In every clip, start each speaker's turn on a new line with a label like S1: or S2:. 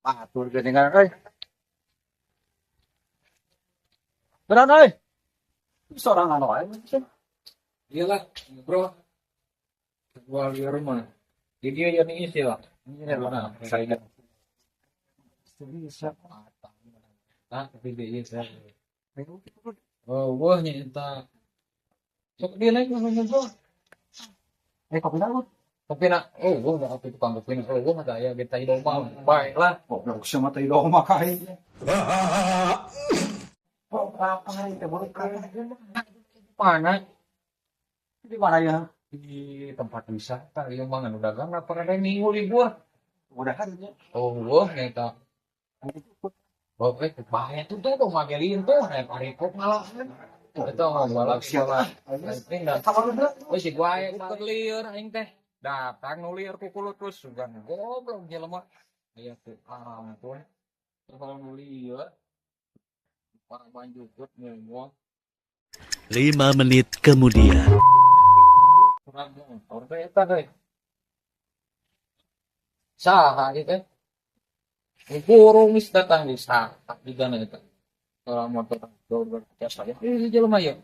S1: Atur geuningan euy. Benar euy. Sorangan wae teh.
S2: Iyalah, bro. Gua di rumah. Di dia yang isi lah.
S1: Ini mana?
S2: Saya
S1: Bisa.
S2: Ah, tapi dia saya. Oh, gua nyata. Sok dia naik ngomong bro.
S1: Eh, kopi na lu.
S2: Kopi nak, oh gua nggak kopi tukang kopi. Oh, gua nggak ya kita hidup mah. Baik lah.
S1: Goblok sama tai doma kai. Oh, apa ini teh
S2: Mana?
S1: Di mana ya?
S2: Di tempat wisata yang mana udah dagang apa ada minggu libur.
S1: Mudahan ya.
S2: Oh, gua nyata. Oh, bahaya tuh tuh tuh magelin tuh, naik parikop malah. Itu mau balap
S1: Siapa?
S2: siapa?
S1: Sama lu bro.
S2: Oh si gua aya lieur aing teh. Datang nu lieur ku kulut terus sugan goblok jelema. Aya tuh ampun. Kalau nu lieur para banjukut ngomong
S3: 5 menit kemudian.
S2: kurang motor teh eta teh. Saha ieu teh? Burung geus datang di saha juga na eta. Orang motor goblok biasa ya. Ih jelema ieu.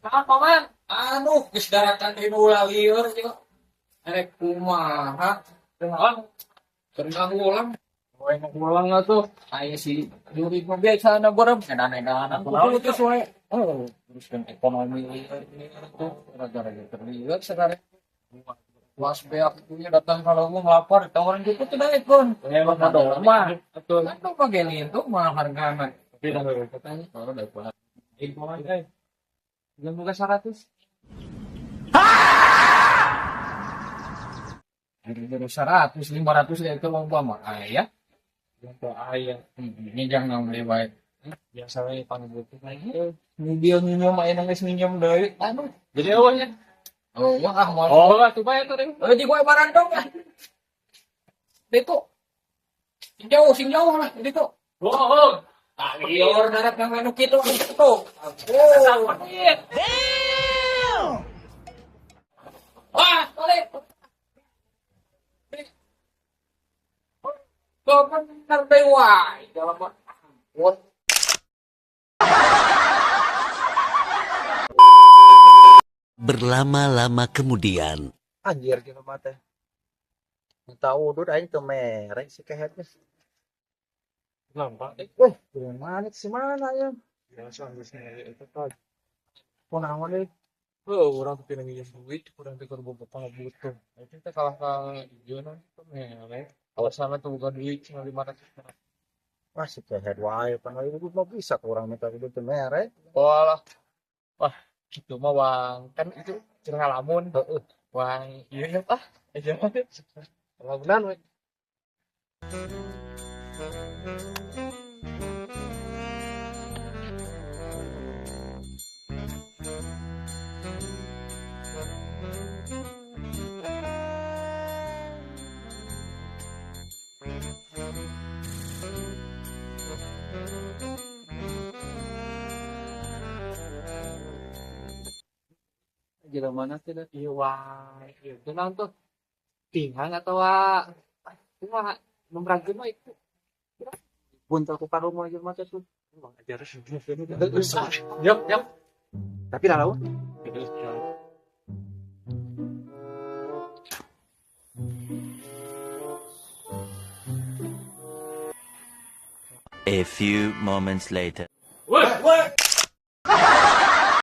S2: Apa man? Anu geus daratan di nu lieur ieu. Erek kumaha? Kumaha? Keur ulang. Kowe ngulang atuh. Aya si juri mah biasa na borem edan-edanan. Kudu terus we. Oh, terus kan ekonomi tuh gara-gara terlihat sekarang. Was beak punya datang kalau mau ngelapor, tawaran gitu tuh naik pun.
S1: Emang
S2: Modal mah, betul. Kan tuh pakai itu mah harga mah.
S1: Tapi dah
S2: Katanya kalau udah kuat. Jangan buka 100. Dari 100, 500 ya itu lomba mah ayah.
S1: Ayah.
S2: Ini jangan beli baik.
S1: Biasa we pangbutuh lagi.
S2: Mobil minjem aja nangis minjem deui. Aduh.
S1: Jadi awalnya.
S2: Oh, wah ah mau.
S1: Oh, lah tuh bayar tuh.
S2: Eh, di gue barang dong lah. Itu. Sing jauh lah itu.
S1: Oh,
S2: Ah, liur darat nang anu kitu itu. Oh, damn. Wah, balik. Kau bener deh, wah. Dalam ampun.
S3: Berlama-lama kemudian.
S1: Anjir jelema teh. Minta udud aing teu mere si kehet geus.
S4: Lampak.
S1: Eh, mana si mana ya?
S4: Biasa geus itu tah.
S1: Kunaon deui?
S4: Heuh, urang teh minjem duit, urang teh keur boga pangabutuh. Itu teh kalah ka ieu naon teh mere. Alasanna teu boga duit cenah 500.
S1: Wah, si kehet wae pan udud mah bisa ka urang minta udud teu mere.
S4: Oh lah. Wah, itu mah wang kan itu cenah ngalamun.
S1: Heeh.
S4: Wang ieu ah, aja mah. Lamunan we.
S1: Jelema na teh
S4: Ieu wang ieu teh naon tuh? Tinghang atawa kumaha? Nombragkeun mah itu.
S1: Buntel ku karumah jelema teh tuh.
S4: Wang ajar. Yok, yok.
S1: Tapi dah lawan.
S3: A few moments later.
S2: Woi, woi.